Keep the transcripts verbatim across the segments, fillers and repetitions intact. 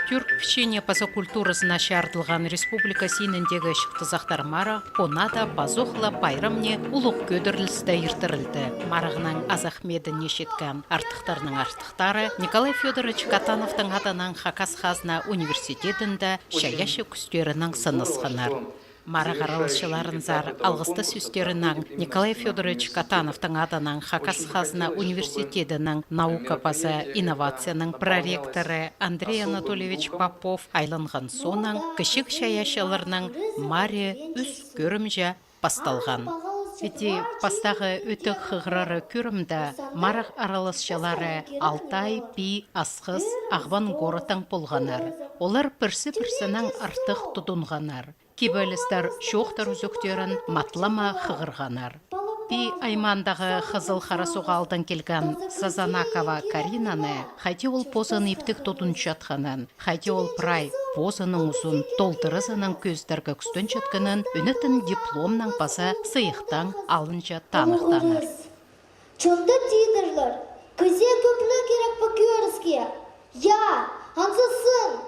Тӱрк пічиине паза культуразына чарыдылған республика синіндегі чылтызахтар марығ пу нада пазох ла пайрамны улуғ кӧдірілісте иртірілді. Марығның азах медіне читкен артыхтарның артыхтары Николай Фёдорович Катановтың адынаң Хакас хазна университедінде чайаачы кӱстерінең сынасханнар. Марығ араласчыларынзар алғыстас сӧстерінең Николай Фёдорович Катановтың адынаң Хакас хазна университедінің наука паза инновацияның проректоры Андрей Анатольевич Попов айланған соонаң, кічіг чайаачыларның марии ӱс кӧрімҷе пасталған. Піди пастағы ӧтіг хығырары кӧрімде марығ араласчылары Алтай, Пии, Асхыс, Ағбан городтаң полғаннар. Олар пірсі-пірсінең артых тудынғаннар. Кибелістер, чоохтар ӱзӱктерін матлама хығырғаннар. Пии аймаандағы Хызыл Харасуғ аалдаң килген Сазанакова Каринаны хайди ол позын иптіг тудынчатханын, хайди ол прай позының узун толдыразынаң кӧзідерге кӱстенчеткенін ӱнетін дипломнаң паза сыйыхтаң алынҷа таныхтааннар. Чонда тидірлер, кізее кӧп ле кирек пу кӧріске. Я, анзы сын.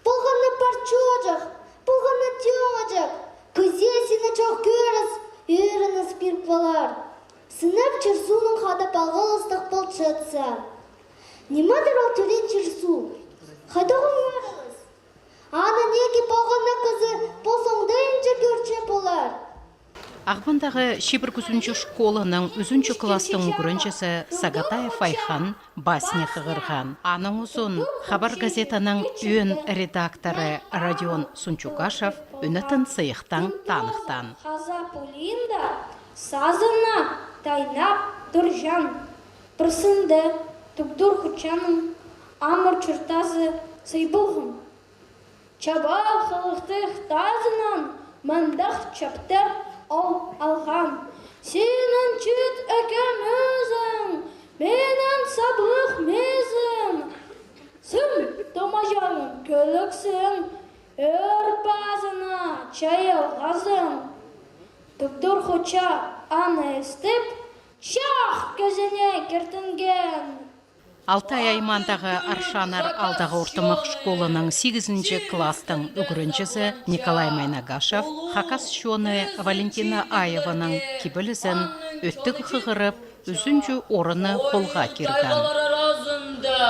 Полғанны пар чоохтап, полғанны тӧӧй чоохтап, кізее сині чох кӧріс, ӧрініс пиріп алар. Сынап чир-суунаң хада палғалыстығ полчатса. Нимедір ол тӧреен чир-суу? Хайдағ ол ӧрініс? Аны неке полғанны кізі пос оңдайынҷа кӧрче полар. Ағбандағы чибіргі ӱзінҷі школаның ӱзінҷі класстың ӱгренҷізі Сагатаев Айхан басня хығырған. Аның узун «Хабар» газетаның ӧӧн редакторы Родион Сунчугашев ӱнетін сыйыхтаң таныхтаан. Хаза пулиинда сазына тайнап турҷаң. Пірсінде Тугдур Хучаның амыр чуртазы сай полған. Чабал хылыхтығ тазынаң мындағ чаптар ол алған: «Синің чиит ікем ӧзің, минің саблығ мизім. Сым томаҷаң кӧлексің, ӧӧр пазына чайылғазың». Тугдур Хуча аны істеп, чах кӧзене киртінген. Алтай аймаандағы Аршаннар аалдағы ортымах школаның сигізінҷі класстың ӱгренҷізі Николай Майнагашев хакас чоны Валентина Аеваның кибелізін ӧттіг хығырып, ӱзінҷі орынны холға кирген. Аразында,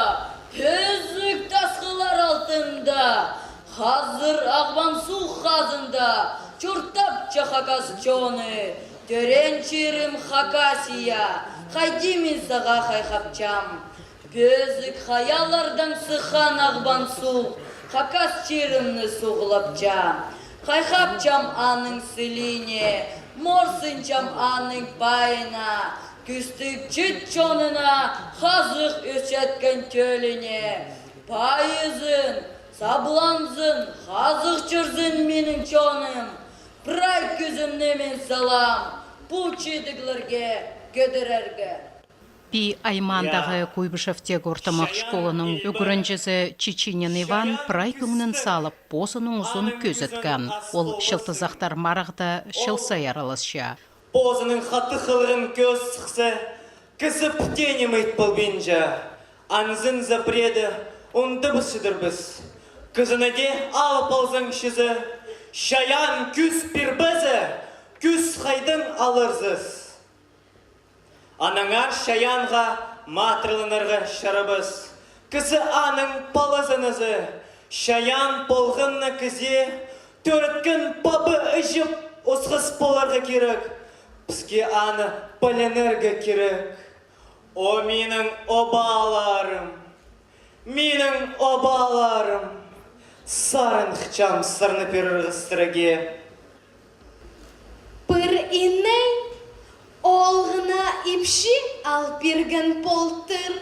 пӧзік тасхыллар алтында, хазыр Ағбан суғ хазында чуртапча хакас чоны. Тӧреен чирім Хакасия, хайди мин сағаа хайхапчам. Пӧзік хаяллардаң сыххан Ағбан суғ хакас чирімні суғлапча. Хайхапчам аның сілиине, морсынчам аның пайына, кӱстіг чиит чонына, хазых ӧсчеткен тӧліне. Пайызын, сабланзын, хазых чӧрзін минің чоным. Прай кӱзімні мин салам пу чидіглерге кӧдірерге. Пии аймаандағы Куйбышевтегі ортымах школаның ӱгренҷізі Чичинин Иван прай кӧңнін салып, позының узун кӧзіткен. Ол чылтызахтар марығда чыл сай араласча. Позының хатығ хылығын кӧс сыхса, кізі пӱтеенім ит полбинча. Анзын запреті ундубысчадырбыс. Кізіні дее алып алзаң чізе, чайаан кӱс пирбезе, кӱс хайдаң аларзыс? Аннаңар чайаанға матырланарға чарабас. Кізі аның палазынызы, чайаан полғанны кізее тӧріткен пабы іҷіп осхас поларға кирек. Піске аны пілінерге кирек. О, минің обаларым! Минің обаларым, сарынхчам сарнап пирерге сірерге. Пір иней оолғына ипчі ал пирген полтыр.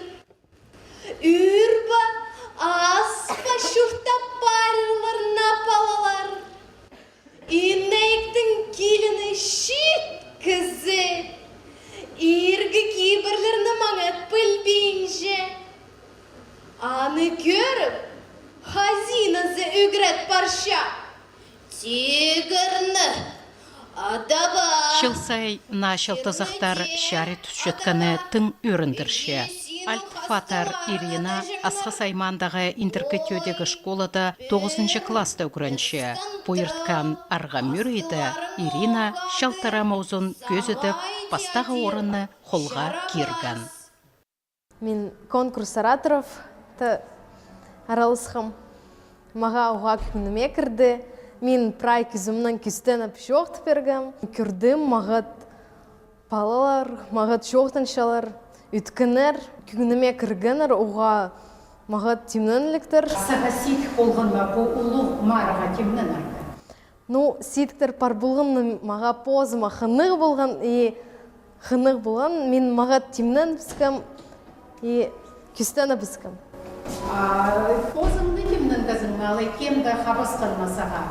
Ӱр пе, ас па чуртап парирлар на палалар. Инектің киліні чиит кізі иргі кибірлерні маңат пілбинче. Аны кӧріп, хазиназы ӱгрет парча: «Тигірні адап ал». Чыл сай наа чылтызахтар чарый тӱсчеткені тың ӧріндірче. Альпфатар Ирина Асхыс аймаандағы Индіркі Тӧдегі школада тоғызынҷы класста ӱгренче. Пу ирткен арғам ӱрейде Ирина чалтыра музын кӧзідіп, пастағы орынны холға кирген. Мин конкурс ораторов та араласхам. Мағаа уғаа кӧңніме кірді. Мин прай кӱзімнең кӱстеніп чоохтап пиргем. Кӧрдім, мағат палалар, мағат чоохтанчалар, ӧткеннер, кӧңніме кіргеннер, уғаа мағат тимненіліктер. Сағаа сидік полған ма пу улуғ марығға тимненерге? Ну, сидіктер пар полған, но мағаа позыма хынығ полған, и хынығ полған, мин мағат тимненібіскем и кӱстенібіскем. А позыңны тимненгезің ме, алай кем-де хабасхан ма сағаа?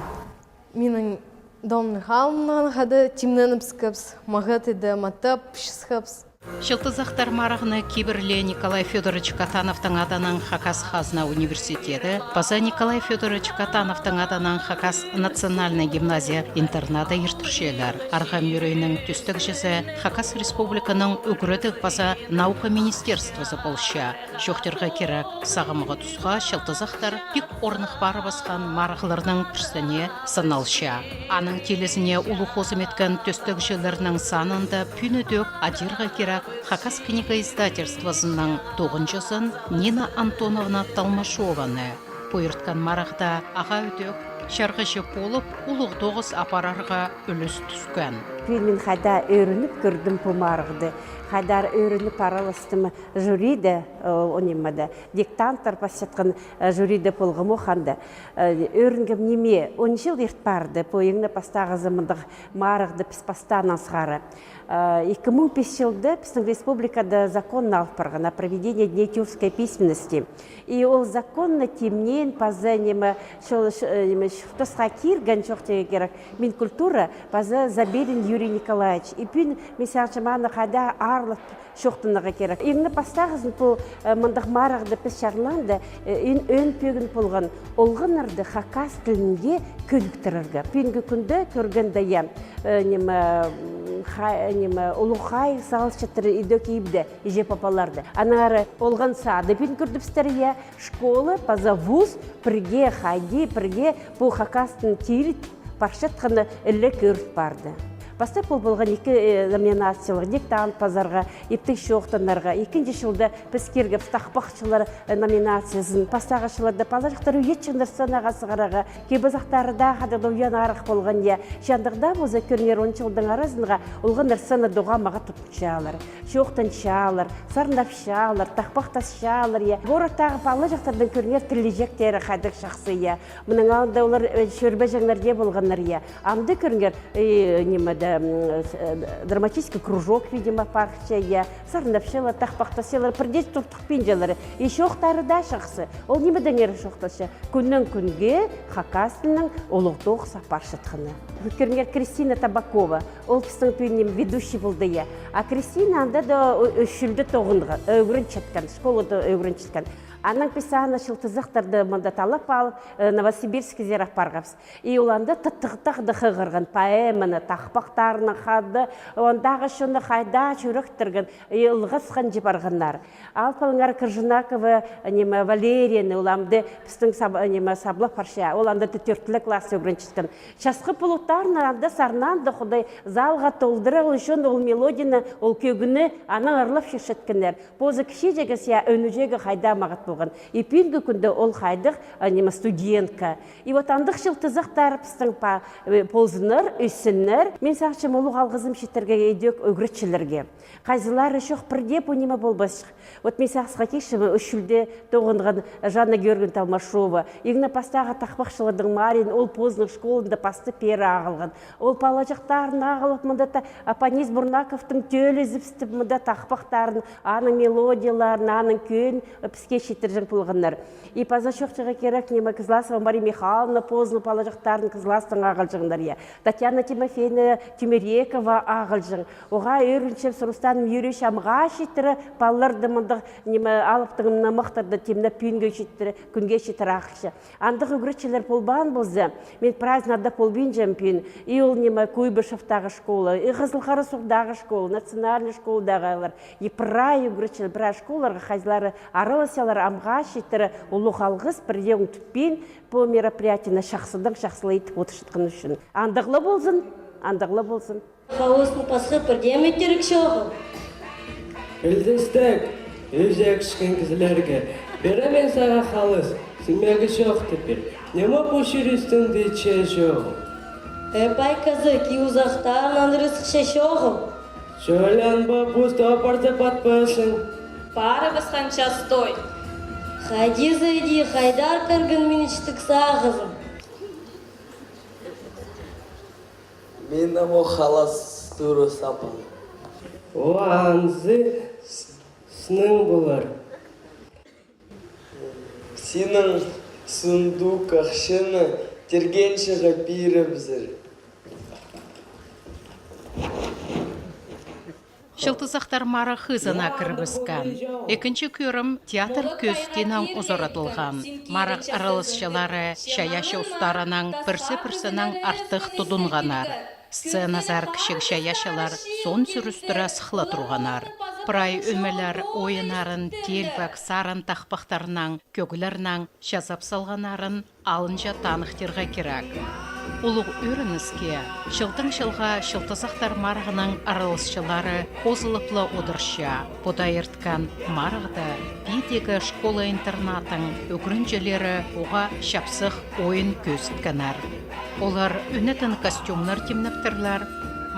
Минің домның халымнаң хада тимненібіскебіс, мағат иде матап пысхабыс. Чылтызахтар марығны кибірле Николай Фёдорович Катановтың аданаң Хакас хазна университеті паза Николай Фёдорович Катановтың аданаң Хакас национальнай гимназия-интернаты иртірчелер. Арғам ӱрейнің тӧстегҷізі Хакас Республиканың Ӱгредіг паза наука министерствозы полча. Чоохтирға кирек, сағамғы тусха чылтызахтар пик орных парыбысхан марығларның пірсіне саналча. Аның тілезіне улуғ хозым иткен тӧстегҷілернің санында пӱӱн ідӧк адирға кирек Хакас книга издательствозының тоғынҷызын Нина Антоновна Толмашованы. Пу ирткен марығда ағаа ідӧк чарғычы полып, улуғ тоғыс апарарға ӱлӱс тӱскен. Пӱӱн мин хайдағ ӧрініп кӧрдім пу марығды, хайдағ ӧрініп араластым жюриде, о, о, нимеде, диктанттар пасчатхан, э, жюриде полғам ох анда. Э, ӧрінгем ниме, он чыл ирт парды, пу иң не пастағызы мындағ марығды піс пастааннаң сығара. Э, ікі муң пис чылда пістің республикада закон алып парған о проведении дней тюркской письменности. И ол законны тимнеен паза ниме, чол-, ш-, э, ниме, чуртасха кирген чоохтирға кирек Минкультура паза Забелин Юрий Николаевич. И пӱӱн мин сағынчам, аны хайдағ аарлап чоохтанарға кирек. Иң не пастағызын пу, э, мындағ марығды піс чарылаанда, э, ӧӧн пӧгін полған олғаннарды хакас тілінге кӧніктірерге. Пӱӱнгі кӱнде кӧргенде, я, э, ниме, м, хай-, ниме, улуғ хайығ салчатыр ідӧк ибде, іҷе-пабаларды. Аннаңар олған сады пӱӱн кӧрдібістер, я, школа паза вуз пірге хайди, пірге пу хакастың тиріт парчатханы іле кӧріт парды. Пастап пол полған ікі, э, номинациялығ: диктант пазарға, иптіг чоохтанарға. Ікінҷі чылда піс киргебіс тахпахчылар, э, номинациязын. Пастағы чылларда палаҷахтар ӱйетчеңнер сценаға сығарарға, кибізахтары даа хада уянарах полған, я. Че андағ даа полза, кӧріңер, он чылдың аразынға олғаннар сценада уғаа мағат тутчалар, чоохтанчалар, сарнапчалар, тахпахтасчалар, я. Городтағы палаҷахтарның, кӧріңер, тіліҷектері хайдағ чахсы, я. Мының алнында олар, э, чӧрбеҷеңнер дее полғаннар, я. Амды кӧріңер, э, нимеде, м, с-, э, драматический кружок, видимо, парча, я. Сарнапчалар, тахпахтасчалар, пірдее туртухпинчалар. И чоохтары даа чахсы. Ол нимедеңер чоохтасча? Кӱннең кӱнге хакас тілінің улуғ тоғыс апарчатханы. Кӧріңер, Кристина Табакова, ол пістің пӱӱн ведущий полды, я. А Кристина анда даа ӱ-, ӱс чылда тоғынған, ӱгренчеткен, школада ӱгренчеткен. Анаң піс аны чылтызахтарды мында таллап алып, э, Новосибирскізер апарғабыс. И ол анда тыттығ тағда хығырған поэманы, тахпахтарынаң хада, ондағы чонны хайдағ чӱректірген, и ылғасхан чи парғаннар. Алып алыңар Крыжинакова, ниме, Валерияны, ол амды пістің саб-, ниме, саблап парча, ол анда тӧртінҷі класста ӱгренчеткен. Часхы пулуттарны анда сарнаанда, Худай, залға толдыра, ол ӱчӱн ол мелодияны, ол кӧгні анаң ырлап чӧрчеткеннер. Позы кічіҷегес, я, ӧнүҷегі хайдағ мағат полған. И пӱӱнгі кӱнде ол хайдағ, а, ниме, студентка. И вот андағ чылтызахтар пістің па-, э, ползыннар, ӧссіннер. Мин сағынчам, улуғ алғызым читерге ідӧк ӱгретчілерге. Хайзылары чох, пірдее пу ниме полбасчых. Вот мин сағысха килчем, ӱс чылда тоғынған Жанна Георгиевна Толмашова, иң не пастағы тахпахчыларның мариин, ол позының школында пастап пеер ағылған. Ол палаҷахтарын ағылып, мында та Апанис Бурнаковтың тӧлізібістіп, мында тахпахтарын, аның мелодияларын, аның кӧӧн піске чит Тірҷең полғаннар. И паза чоохтирға кирек, ниме, Кызласова Мария Михайловна позының палаҷахтарын Кызластаң ағылҷаңнар, я. Татьяна Тимофеевна Тимирекова ағылҷаң. Оға ӧрінчебіс, Рустам Юрьевич амға читіре палаларды мындағ, ниме, алыптығ нымахтарны тимнеп, пӱӱнгі читіре, кӱнге читіре ағылча. Андағ ӱгретчілер полбаан полза, мин прайзын адап полбинчам пӱӱн. И ол, ниме, Куйбышевтағы школа, и Хызыл Харасуғдағы школа, национальный школадағылар, и прай ӱгретчілер, прай школаларға хайзылары араласчалар, амға читіре улуғ алғыс, пірдее оңдатпин, пу мероприятиені чахсыдаң чахсылайтып одырчатхан ӱчӱн. Андағ ла ползын, андағ ла ползын. Халыстың пасха пірдеме тирек чоғыл. Пілдістіг, ӧзек ышхан кізілерге. Пирем мин сағаа халыс, сӱмегі чох тіп пир. Ниме пу чир ӱстӱнде че чоғыл? Э, пай кізі, киу-сахтаан анрысхча чоғыл. Чоланба, пусты апарза патпассың. Парыбысхан частой. Хайди-сайди, хайдар кірген минічтік сағызым. Мин ам ох халас турыс апам. О, анзы с-, сыннаң полар. Синің сундук ахчаны тергенчіге пирібізер. Чылтызахтар марығ хызына кірібіскен. Ікінҷі кӧрім театр кӧзідиинең узаратылған. Марығ араласчылары чайаачы устарынаң пірсі-пірсінең артых тудынғаннар. Сценазар кічіг чайаачылар сон сӱрістіре сыхла турғаннар. Прай ӧмелер ойыннарын теелбек сарын тахпахтарнаң, кӧглернең чазап салғаннарын алынҷа таныхтирға кирек. Улуғ ӧрініске, чылдаң чылға Чылтызахтар марығының араласчылары хозылып ла одырча. Пу даа ирткен марығда пидегі школа-интернаттың ӱгренҷілері уғаа чапсых ойын кӧзіткеннер. Олар ӧнетін костюмнар тимнептірлер.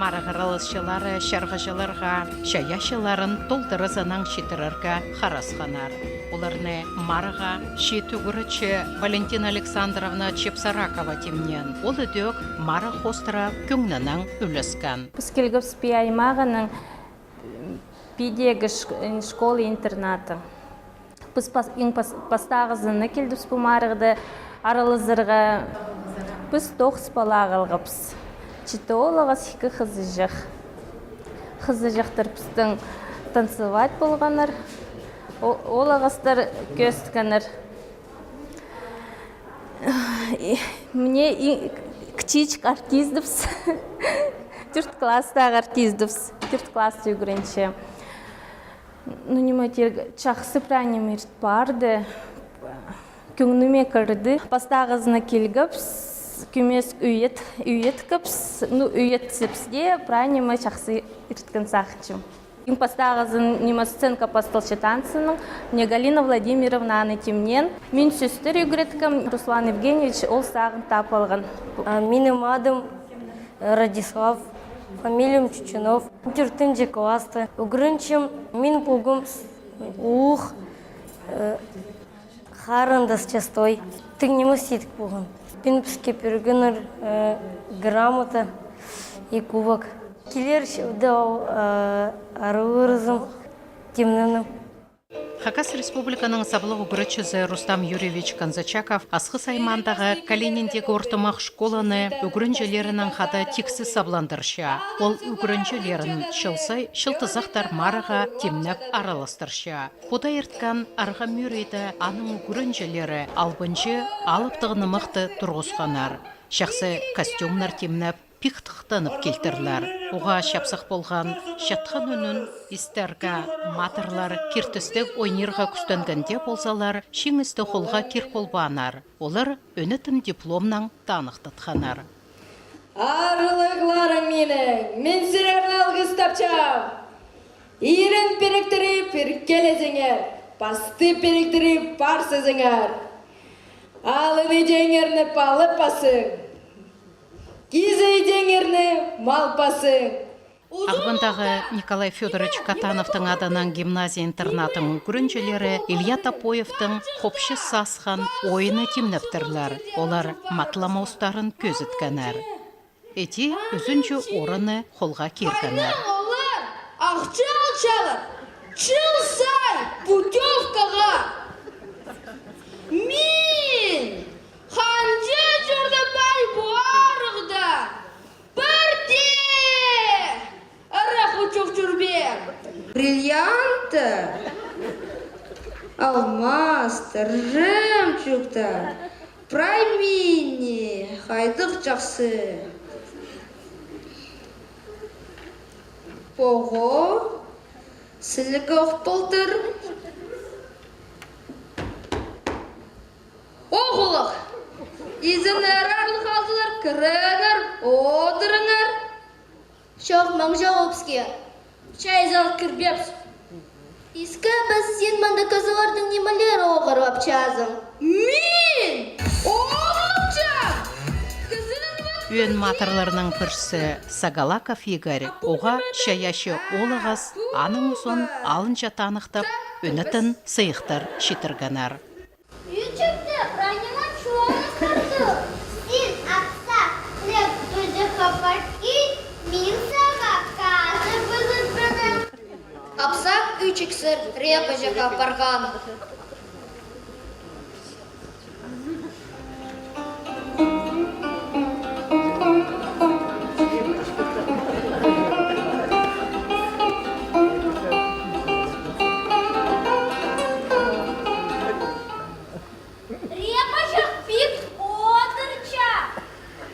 Марығ араласчылары чарғыҷыларға чайаачыларын толдыразынаң читірерге харасханнар. Оларны марығға чиит ӱгретчі Валентина Александровна Чепсаракова тимнеен. Ол ідӧк марығ хоостыра кӧңнінең ӱлескен. Піс килгебіс Пии аймағынаң, пидегі шк-, школа-интернаты. Піс пас-, иң пас-, пастағызына килдібіс пу марығда аралазарға. Піс тоғыс пала ағылғабыс. Читі оолағас, ікі хызыҷах. Хызыҷахтар пістің танцевать полғаннар. О-, оолағастар кӧзіткеннер. И, міне, и, кічіҷек артистібіс. Тӧрт класстағы артистібіс. Тӧрт класста ӱгренче. Ну, ниме тирге, чахсы прай ниме ирт парды. Кӧңніме кірді. Пастағызына килгебіс, кӧмес ӱйет-, ӱйеткебіс, ну, ӱйетчебіс дее, прай ниме чахсы ирткен сағынчам. Иң пастағызын ниме сценка пасталча танцының, мына Галина Владимировна аны тимнеен. Мин сӧстер ӱгреткем, Руслан Евгеньевич ол сағын таап алған. А, минің адым Радислав, фамилиям Чучунов. Тӧртінҷі класста ӱгренчем. Мин полғам с-, улуғ, э, харындас частой. Тың нимес идік полған. Пӱӱн піске пиргеннер, э, грамота и кубок. Килер чылда ол, э, араларзым тимненем. Хакас Республиканың саблығ ӱгретчізі Рустам Юрьевич Конзачаков Асхыс аймаандағы Калининдегі ортымах школаны ӱгренҷілерінең хада тиксі сабландырча. Ол ӱгренҷілерін чыл сай Чылтызахтар марығға тимнеп араластырча. Пу даа ирткен арғам ӧрейде аның ӱгренҷілері албынҷы алыптығ нымахты турғысханнар. Чахсы костюмнар тимнеп, пик тыхтанып килтірлер. Уғаа чапсых полған чатхан ӱнін истерге, матырлар киртістіг ойнирға кӱстенгенде ползалар, чиңісті холға кир полбааннар. Олар ӧнетін дипломнаң таныхтатханнар. Аарлығларым минің, мин сірерні алғыстапчам. Ирен пиріктіріп, иркелезіңер, пасты пиріктіріп, парсызыңар. Алын идеңерні палып пасың, кизі идеңерні мал пасың. Ағбандағы Николай Фёдорович Катановтың адынаң гимназия-интернаттың ӱгренҷілері Илья Топоевтің хопчы сасхан ойыны тимнептірлер. Олар матлама устарын кӧзіткеннер. Іди ӱзінҷі орынны холға киргеннер. Олар ахча алчалар чыл сай путёвкаға. Алмастар, жемчугтар, прай мині хайдағ чахсы. Пого, сіліг ох полтыр. Оғылых! Изеннер аарлығ алдылар, кіріңер, одырыңар. Чох, маң чох ибіске. Чай зал кірбеебіс. Искебіс, син мында кізілернің нимелерін оғырлапчазың. Мин? Оғырлапчам! Кізінің... Ӧӧн матырларның пірсі Сагалаков Игорь уғаа чайаачы оолағас, аның узын алынҷа таныхтап, ӧнетін сыйыхтар читіргеннер. Ӱчӱкте прай ниме чоғыстырды. Син апсах репочахха паргин, мин сағаа казы пызыбын. Апсах ӱчӱксер репочахха парған. Репочах пик одырча.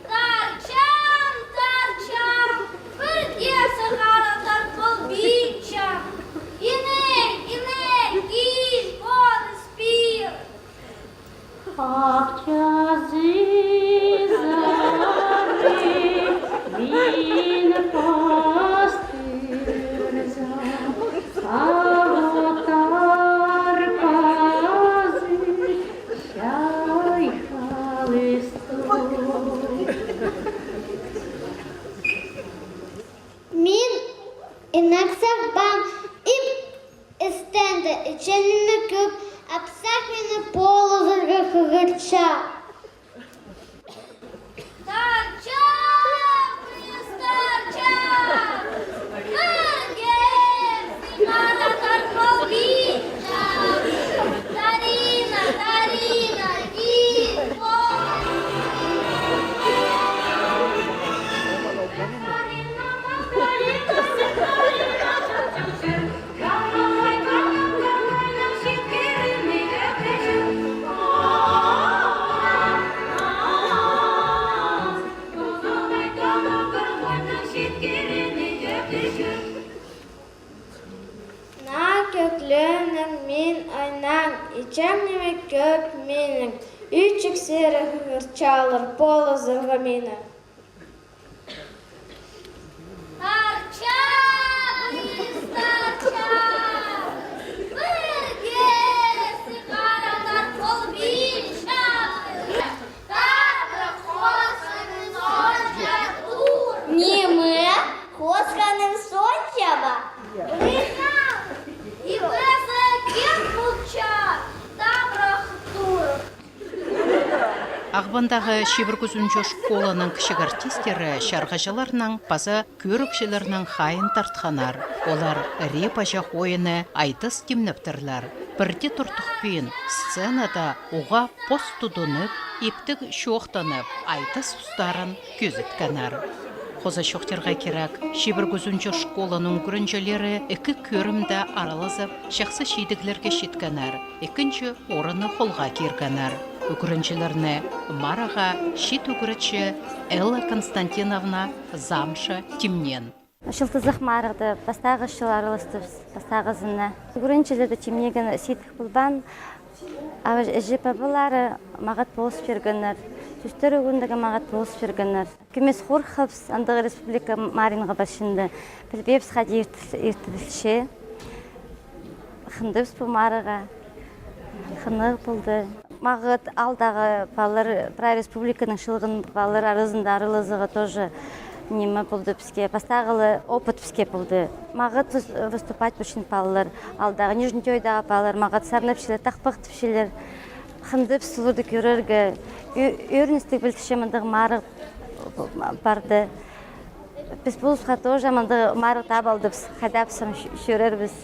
Тарчам, тарчам, пір дее сығара тарт полбинчам. Иней, иней, кил, полыс пир. Ах чазы, зары, мин пастырзам, ағаа тарпазы, чайхалыс той. Мин инек сағбаам, иб істенді, ичең ниме кӧп, апсах мині полызарға хығырча. Тарча, піс тарча! Пірге сығара тарт полбинча! Тарина, тарина, кил пол! Наа кӧглернең мин ойнаам, ичең ниме кӧп минің, ӱчӱксер хығырчалар полызарға мині. Тарча, піс тарча! Пірге сығара тарт полбинча! Табырах хосханым сонҷа тур. Ниме? Хосханым сонҷа ба? Иб ызы кем полча, табырах тур. Ағбандағы Чибіргі Ӱзінҷі школаның кічіг артисттері чарғыҷыларның паза кӧрігҷілернің хайиин тартханнар. Олар репочах ойыны айтыс тимнептірлер. Пірдее туртухпин, сценада уғаа пос тудынып, иптіг чоохтанып, айтыс устарын кӧзіткеннер. Хоза чоохтирға кирек, Чибіргі Ӱзінҷі школаның ӱгренҷілері ікі кӧрімде аралазып, чахсы чидіглерге читкеннер, ікінҷі орынны холға киргеннер. Ӱгренҷілерні марығға чиит ӱгретчі Элла Константиновна Замша тимнеен. Чылтызых марығда пастағы чыл араластыбыс, пастағызына. Ӱгренҷілерді тимнирге сидік полбаан, а іҷе-пабалары мағат полыс пиргеннер, тӧстері ӱгренерге мағат полыс пиргеннер. Кӧмес хорыхпыс, андағ республика марығға парчаңда. Пілбеебіс, хайди иртіл-, иртірілче. Хыныбыс пу марығға. Хынығ полды. Мағат аалдағы палалар, прай республиканың чыылған палалар аразында аралазарға тоже ниме полды піске. Пастағы ла опыт піске полды. Мағат выс-, выступать полчаң палалар. Аалдағы Нижний Тёйдағы палалар мағат сарнапчалар, тахпахтапчалар. Хыныбыс оларды кӧрерге. Ӧ-, ӧріністіг пілдірче мындағ марығ парды. Піс полысха тоже мындағ марығ таап алдыбыс, хайдағ піс ам чӧ-, чӧрербіс.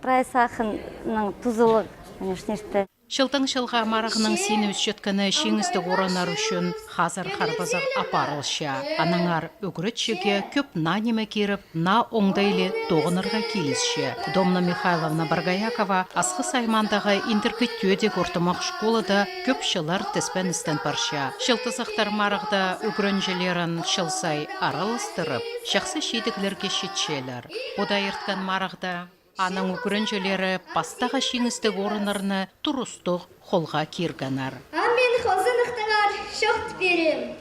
Прай сағынның тузалығ, конечно, иртті. Чылдаң чылға марығның сині ӧсчеткені чиңістіг орыннар ӱчӱн хазыр харбазығ апарылча. Аннаңар ӱгретчіге кӧп наа ниме кирек, наа оңдайлығ тоғынарға килісче. Домна Михайловна Боргоякова Асхыс аймаандағы Индіркі Тӧдік ортымах школада кӧп чыллар тіспеністең парча. Чылтызахтар марығда ӱгренҷілерін чыл сай араластырып, чахсы чидіглерге читчелер. Пу даа ирткен марығда аның ӱгренҷілері пастағы чиңістіг орыннарны турыстығ холға киргеннер. А мин хозанахтаңар чоохтап пирем.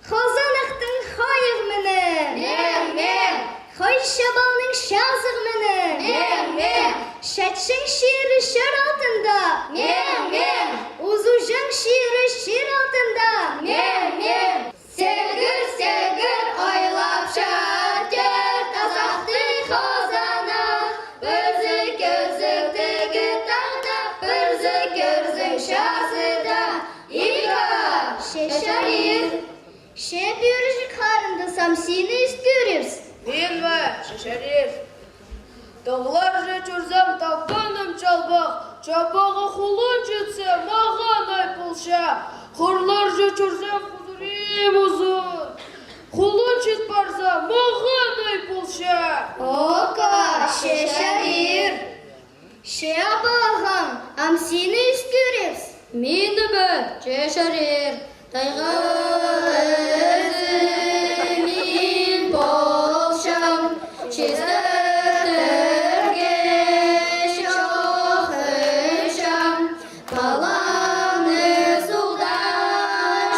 Хозанахтың хойығы мыны. Мең, мең. Хой чабалның чазығы мыны. Мең, мең. Чатчаң чирі чир алтында. Мең, мең. Узуҷаң чирі чир алтында. Мең, мең. Сегір, сегір, ойлап чатыр тазахты хозанах. Пірсі кӧзідігі тағда, пірсі кӧрзең чазыда. Ика! Че чарир. Че пӱӱрҷік харындас, ам сині ӧскӱрербіс. Мин ме? Че чарир. Тағларҷа чӧрзем, тағ паным чалбах, чабағы хулун читсе, мағаа оңай полча. Хырларҷа чӧрзем, хузурим узун. Хулун чит парза, мағаа оңай полча. Ока, че чарир. Че, абағам, ам сині ӧскӱрербіс. Мині бе? Че чарир. Тайға ізі мин полчам, чистектерге чоохтапчам, паланы суғда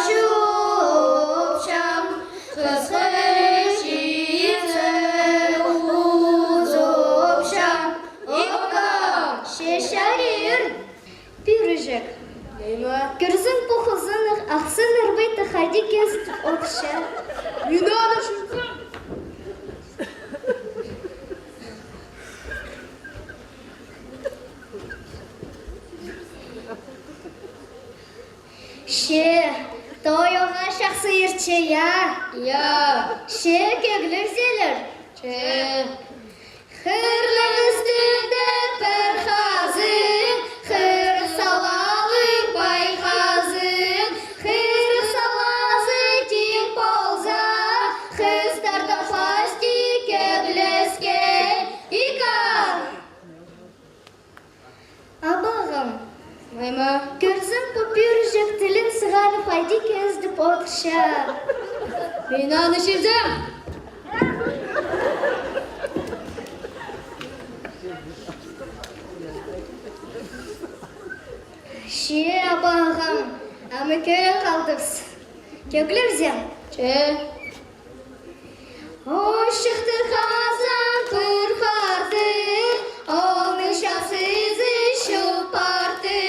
чуупчам, хысхы читсе узупчам. Ока, че чарир. Пӱӱрҷік. Ниме? Кӧрзең, пу хозанах ахсын арбайтах хайди кӧзідіп одырча. Мин аны чӧрзем. Че, той уғаа чахсы иртче, я? Я. Че, кӧглерзелер? Че. Хырның ӱстӱнде пір хазың, хыр салалығ пай хазың, хыр салазы тиң полза, хыстарда пасти кӧглескен. Ика! Абағам. Мама. Кӧрзең, пу пӱӱрҷік тілін сығарып, хайди кӧзідіп одырча. Мин аны чӧрзем. Че, абағам, ам кӧріп халдыбыс. Кӧглерзем. Че. Ошыхты хазаан пӱр харды, оның чахсызы чыл парды,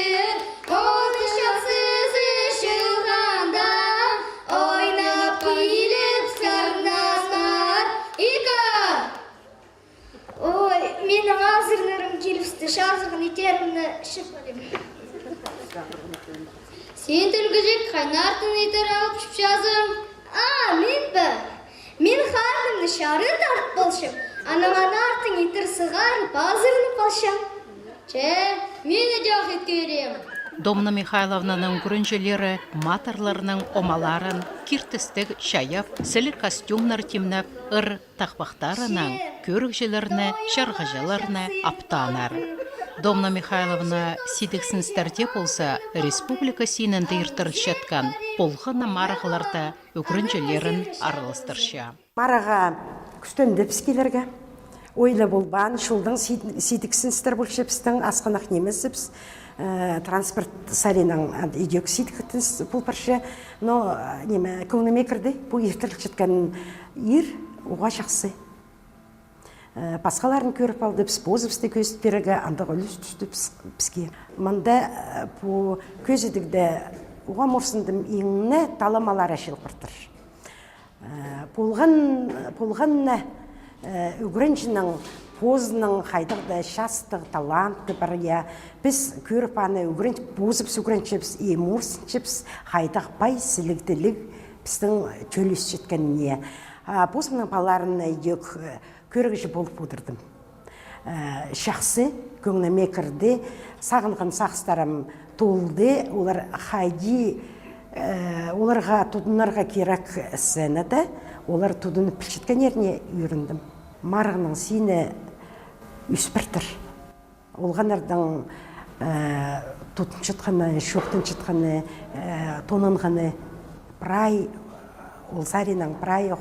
оның чахсызы чылғанда, ойнап-киліп сырнаспар. Ика! Ой, минің азырларым килібісті, чазырған итерімні чіп алим. Син, тӱлгӱҷік, хайнартын итер алып чіпчезің? А, мин бе? Мин харнымны чарыт артып алчам, анаң аны артын итер сығарып азырлап алчам. Че, мин дее ох ит кӧрем. Домна Михайловнаның ӱгренҷілері матырларның омаларын киртістіг чайап, сіліг костюмнар тимнеп, ыр тахпахтарынаң кӧрігҷілерні, чарғыҷыларны аптааннар. Домна Михайловна сидіксіністерде полза, республика синінде иртірілчеткен полған на марығларда ӱгренҷілерін араластырча. Марығға кӱстендібіс килерге. Ойлап полбаан, чолдаң сид-, сидіксіністер полча пістің, асхынах нимес піс, э, транспорт саринаң идӧк сидіктіс пол парча. Но, э, ниме, кӧңніме кірді, пу иртірілчеткен ир уғаа чахсы. Э, пасхаларын кӧріп алдыбыс, позыбысты кӧзіт пирерге андағ ӱлӱс тӱсті піс-, піске. Мында, э, пу кӧзідігде уғаа морсындым, иң не таламалар ачылып партыр. Э, полған, полған на, э, ӱгренҷінің позының хайдағ даа частығ таланты пар, я. Піс кӧріп аны ӱгрен-, позыбыс ӱгренчебіс и морсынчабыс, хайдағ пай сіліг тіліг пістің тӧлісчеткеніне. А позымның палаларына идӧк, э, кӧрігҷі полып одырдым. Э, чахсы, кӧңніме кірді, сағынған сағыстарым толды, олар хайди, э, оларға тудынарға кирек сценада, олар тудынып пілчеткеннеріне ӧріндім. Марығның сині ӧс пиртір. Олғаннарның, э, тудынчатханы, чоохтанчатханы, э, тонанғаны прай, ол саринаң прай ох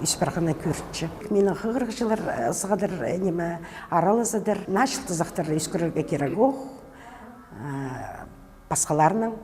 ӧс парғаны кӧрінче. Минің хығырығҷылар, э, сығадыр, э, ниме, араласадыр. Наа чылтызахтар ӧскірерге кирек ох. Э, пасхаларынаң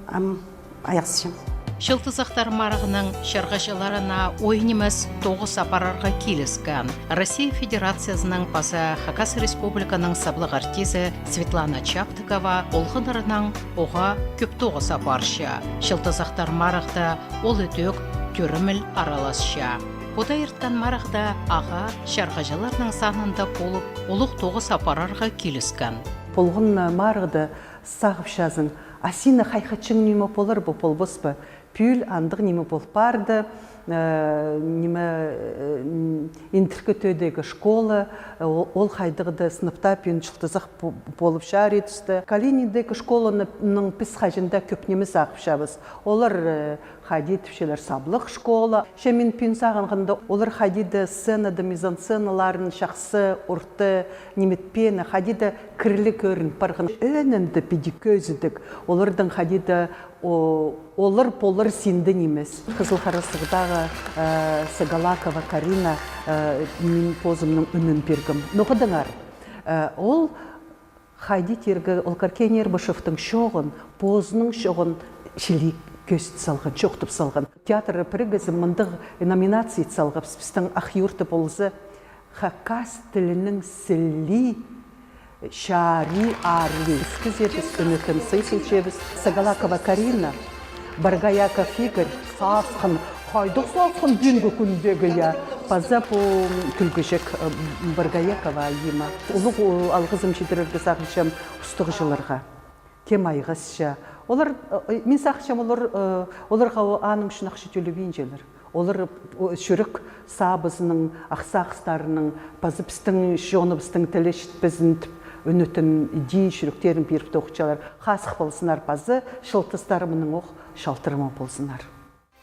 ам айғасчам. Чылтызахтар марығның чарғыҷыларына оой нимес тоғыс апарарға киліскен Россия Федерациязының паза Хакас Республиканың саблығ артизі Светлана Чаптыкова олғаннарынаң оға кӧп тоғыс апарча. Чылтызахтар марығда ол ідӧк тӧріміл араласча. Пу да ирткен марығда ағаа чарғыҷыларның санында полып, улуғ тоғыс апарарға киліскен. Полған марығда сағыпчазың, а сині хайхатчаң ниме полар ба, полбас па? Пӱӱл андағ ниме пол парды, э, ниме, э, м, Интіркі Тӧӧдегі школа, э, ол, ол хайдағ-да сынапта пӱӱн чылтызах по-, полып чарир тӱсті. Калининдегі школаның піс хаҷан даа кӧп ниме сағыпчабыс. Олар, э, хайди тіпчелер, саблығ школа. Че мин пӱӱн сағынғанда, олар хайди-да сценада мизансценаларын чахсы орта ниметпеені, хайди-да кіріглі кӧрін парған. Ӧӧнінде піди кӧзідіг, оларның хайди-да, о, олар полар синде нимес. Хызыл харасығдағы, э, Сагалакова Карина, э, мин позымның ӱнін пиргем. Ноға даңар, э, ол хайди тирге, ол Каркен Эрбышевтің чооғын, позының чооғын чіли кӧзіт салған, чоохтап салған. Театр пірігізі мындағ номинация ит салғабыс, пістің Ах Юртта полза, хакас тілінің сілии чарии арлии. Кізебіс, ӱнетін сый сілчебіс. Сагалакова Карина, Боргояков Игорь, саасхан, хайдағ саасхан пӱӱнгі кӱндегі, я. Паза пу кӱлгіҷек, э, Боргоякова Айима. Улуғ, э, алғызым читірерге сағынчам устағҷыларға. Кем айғасча. Олар, э, мин сағынчам, олар, э, оларға о-, аның ӱчӱн ахча тӧлебинчелер. Олар, о, чӱрек саабызының, ах сағыстарының, паза пістің чоныбыстың тілі читпезін тіп, ӱнетін, иди чӱректерін пиріп тоғынчалар. Хазых ползыннар, паза чылтызтарымның ох чалтырымы ползыннар.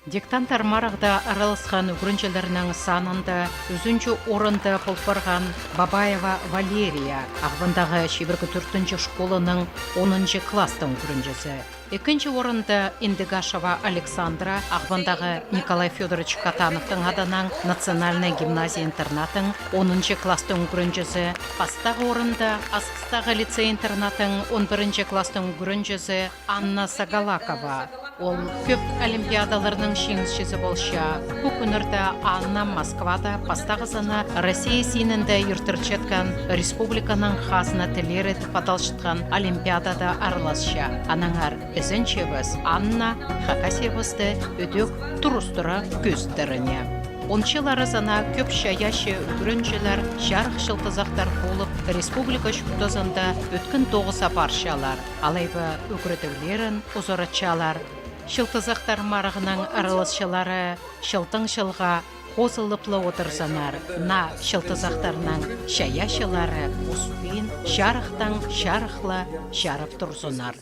Диктанттар марығда араласхан ӱгренҷілернің санында ӱзінҷі орында пол парған Бабаева Валерия, Ағбандағы чибіргі тӧртінҷі школаның онынҷы класстың ӱгренҷізі. Ікінҷі орында Индигашева Александра, Ағбандағы Николай Фёдорович Катановтың адынаң национальнай гимназия-интернаттың онынҷы класстың ӱгренҷізі. Пастағы орында Асхыстағы лицей-интернаттың он пірінҷі класстың ӱгренҷізі Анна Сагалакова. Ол кӧп олимпиадаларның чиңісчізі полча. Пу кӱннерде Анна Москвада пастағызына Россия синінде иртірчеткен республиканың хазна тіллері тіп адалчатхан олимпиадада араласча. Аннаңар ізенчебіс Анна Хакасиябысты ідӧк турыстыра кӧзіттеріне. Он чыл аразына кӧп чайаачы ӱгренҷілер чарых чылтызахтар полып, республика чуртазында ӧткін тоғыс апарчалар, алай ба ӱгредіглерін узаратчалар. Чылтызахтар марығының араласчылары чылдаң чылға хозылып ла одырзыннар, наа чылтызахтарның чайаачылары успин чарыхтаң чарых ла чарып турзыннар.